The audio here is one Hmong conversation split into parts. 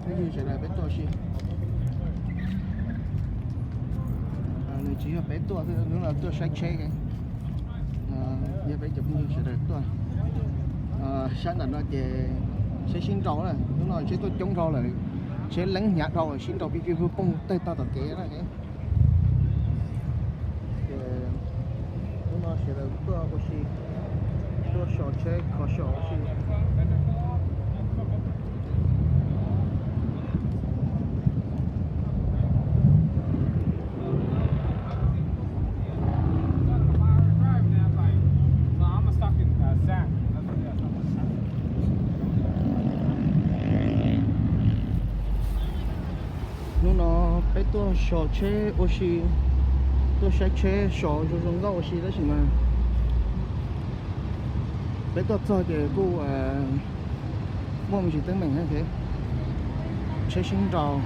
Peb yug sawv daws peb tuaj si. Nws tsis yog peb tuaj xwb, hnub no tuaj saib tsheb, yog peb cov phooj ywg sawv daws tuaj. Sab nram no ces tsheb sib nraus na, hnub no tsheb tuaj coob dhau lawm, tsheb leeb hnyav dhau, sib nraus pib pib phooj tawg tag tom kev na. Ces hnub no sawv daws tuaj ua si, tuaj so tsheb kho so ua si. Hnub no peb tuaj so tsheb ua si, tuaj saib tsheb so zoo zoo nkauj ua si tab sis mas peb tuaj txog ces kuj muaj me ntsis teeb meem, tsheb sib nraus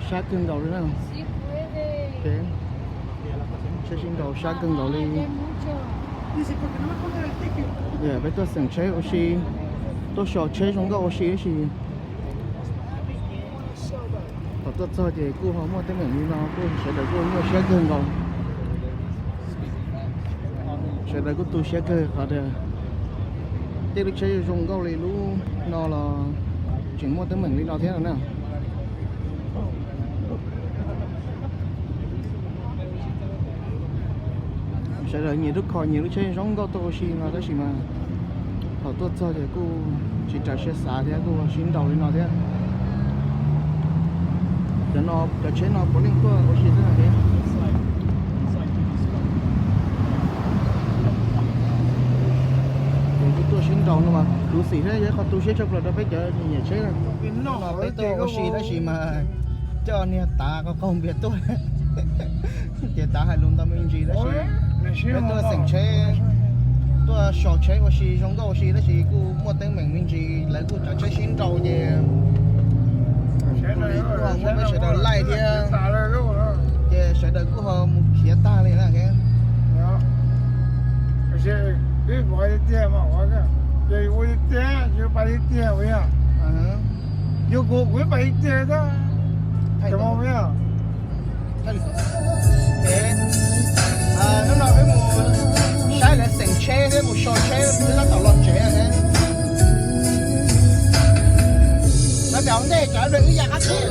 sab kawg nkaus li na. Tsheb sib nraus sab kawg nkaus li. Peb tuaj xeem tsheb ua si, tuaj so tsheb zoo nkauj ua si tab sis thaum tuaj txog ces kuj ho muaj teeb meem li no, kuj sawv daws kuj nyuaj siab kawg nkaus. Sawv daws kuj tu siab kawg qhov tias tej lub tsheb zoo nkauj li lub no los tseem muaj teeb meem li no thiab no na. Sawv daws nyias lub kho nyias lub tsheb zoo nkauj tuaj ua si no tab sis mas thaum tuaj txog ces kuj tsis raws siab xav thiab kuj sib nraus li no thiab. Cov no, cov tsheb no puav leej tuaj ua si xwb no thiab. Ces kuj tuaj sib nraus no mas khuv xim thiab yog ib qho tu siab tshaj plaws rau peb cov nyiam tsheb na. Peb tuaj ua si tab sis mas coj niag tav qaug qaug npias tuaj. Ces tav hais lus ntau me ntsis tab sis peb tuaj xeem tsheb, tuaj so tsheb ua si zoo nkauj ua si tab sis kuj muaj teeb meem me ntsis, lawv kuj cov tsheb sib nraus ces kuj muaj peb sawv daws laij thiab ces sawv daws kuj ho mus khiav tag li na. Hnub no peb mus saib lawv xeem tsheb thiab mus so tsheb, twb tab tom los tsev thiab. Lawv pem hauv ntej cov dej wb ya qab tsheb.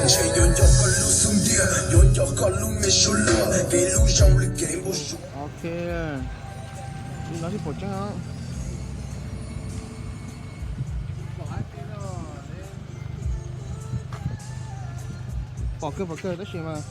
Ntshe yuav nco koj lub xub ntiag, yuav nco koj lub me suab luag, vim lub zoo li kev npau suav. Ok, li no thiaj pom tseeb. Pom kawg pom kawg tab sis mas